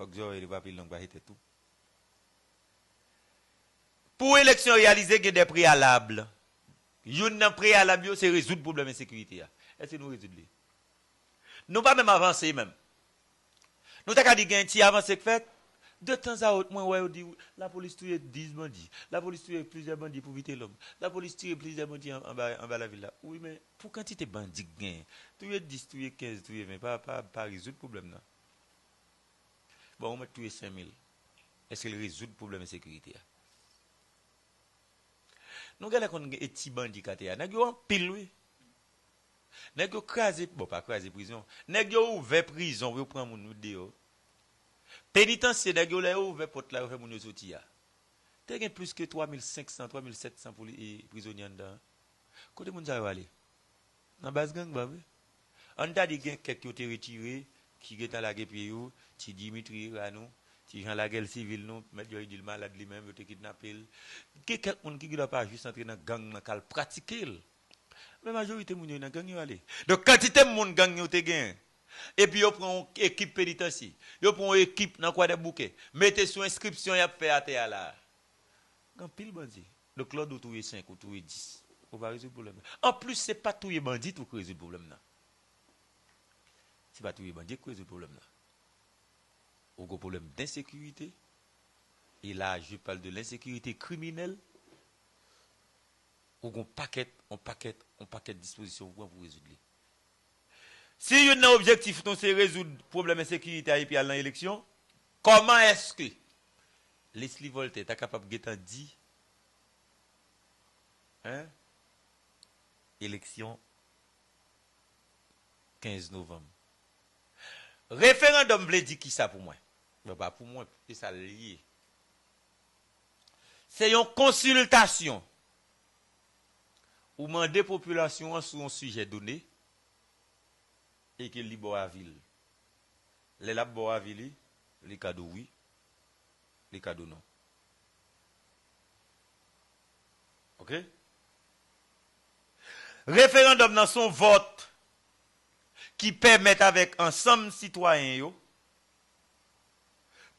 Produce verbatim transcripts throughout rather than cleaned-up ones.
Fòk zòrèy li pa pi long pase tèt ou. Pou eleksyon reyalize, gen de preyalab. Youn nan preyalab yo, se rezoud pwoblèm ensekirite a. Èske nou rezoud li? Nou pa menm avanse menm. Nou ta ka di gen ti avanse k fèt. De tanzawòt, mwen wè yo di, lapolis touye dis bandi. Lapolis touye plizyè bandi pou Vitelòm. Lapolis tire plizyè bandi an- anba, anba lavil la. Wi, men pou kantite bandi k genyen, touye dis, touye kenz, touye ven, pa, pa, pa rezoud pwoblèm nan. Bon, ou mèt touye senk mil. Èske l rezoud pwoblèm ensekirite a? Nou genlè konn gen ti bandi k atè a. Nèg yo anpil, wi. Nèg yo kraze, bon, pa kraze prizon. Nèg yo ouvè prizon pou yo pran moun yo deyò. Penitansye, nèg yo, lè yo ouvè pòt la, yo fè moun yo soti a. Te gen plis ke twa mil senk san, twa mil sèt san pou li, e, prizonye anndan an. Kote moun sa yo ale? Nan baz gang, pa vre? Ann ta di gen kèk yo te retire, ki gentan lage pye yo, ti Dimitri Ranou, ti Jean Lagel sivil nou, Mèt Jòj di l malad li menm, yo te kidnape l. Gen kèk moun ki gendwa pa jis antre nan gang nan k al pratike l. Men majorite moun yo nan gang yo ale. Donk kantite moun gang yo te gen, epi yo pran yon ekip penitansye, yo pran yon ekip nan Kwadèboukè, mete sou enskripsyon y ap fè atè a la a. Gen anpil bandi. Donk lè w di w touye senk ou touye dis, ou pa rezoud pwoblèm nan. Anplis, se pa touye bandi tou ki rezoud pwoblèm nan. Se pa touye bandi ki rezoud pwoblèm nan. Ou gen pwoblèm d ensekirite. E la, je parle de l'insécurité criminelle. Ou gen yon pakèt, yon pakèt, yon pakèt dispozisyon ou pran pou rezoud li. Si youn nan objektif nou se rezoud pwoblèm ensekirite a epi al nan eleksyon, kòman èske Leslie Voltaire ta kapab gentan di, hein, eleksyon kenz novanm? Referandòm vle di kisa pou mwen? Bon, pa pou mwen, se sa l ye. Se yon konsiltasyon. Ou mande popilasyon an sou yon sijè done e ke li ba w avi l. Lè l ap ba w avi li, li ka di w wi, li ka di w non. Oke? Referandòm nan se yon vòt ki pèmèt avèk ansanm sitwayen yo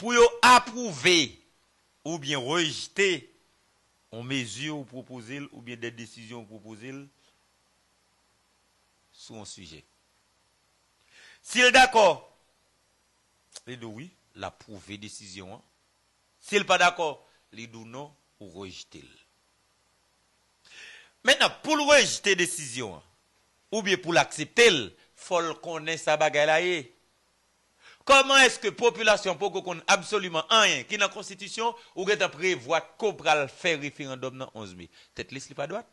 pou yo apwouve oubyen rejte yon mezi ou pwopoze l oubyen de desizyon ou pwopoze l sou yon sijè. Si l dakò, li di w wi, l apwouve desizyon an. Si l pa dakò, li di w non, ou rejte l. Mentnan, pou l rejte desizyon an, oubyen pou l aksepte l, fò l konnen sa bagay la ye. Kòman èske popilasyon poko konn absoliman anyen ki nan konstitisyon, ou gentan prevwa ke w pral fè referandòm nan onz me? Tèt Leslie pa dwat?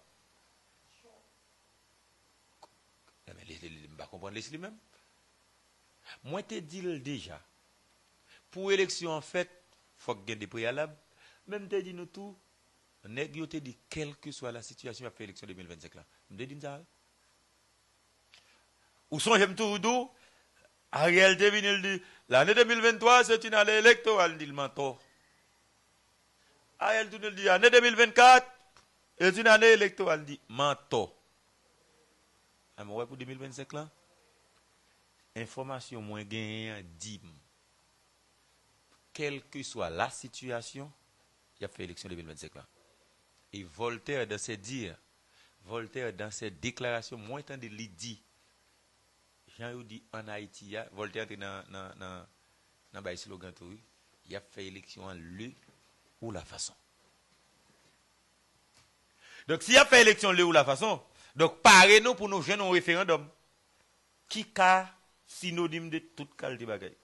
Enben, Leslie, m pa konprann Leslie menm. Mwen te di l deja, pou eleksyon an fèt, fòk gen de preyalab. Men m te di nou tou, nèg yo te di, kèlkeswa la sitiyasyon, y ap fè eleksyon de mil vennsenk la. M te di n sa, wi. Ou sonje m toujou di w, Ariel te vini, l di, l'année deux mille vingt-trois, c'est une année électorale, m di l mantò. Ariel tounen, l di, année deux mille vingt-quatre, c'est une année électorale, m di mantò. A, mwen wè pou de mil vennsenk lan, enfòmasyon mwen genyen an di m, kèlkeswa la sitiyasyon, y ap fè eleksyon de mil vennsenk lan. E Voltaire, dans ses dires, Voltaire, dans ses déclarations, mwen tande li di, jan yo di ann Ayiti a, Voltaire antre nan, nan, nan, nan bay slogan tou, wi. Y ap fè eleksyon an le ou la fason. Donk, si y ap fè eleksyon le ou la fason, donk, pare nou pou nou jwenn yon referandòm ki ka sinonim de tout kalite bagay.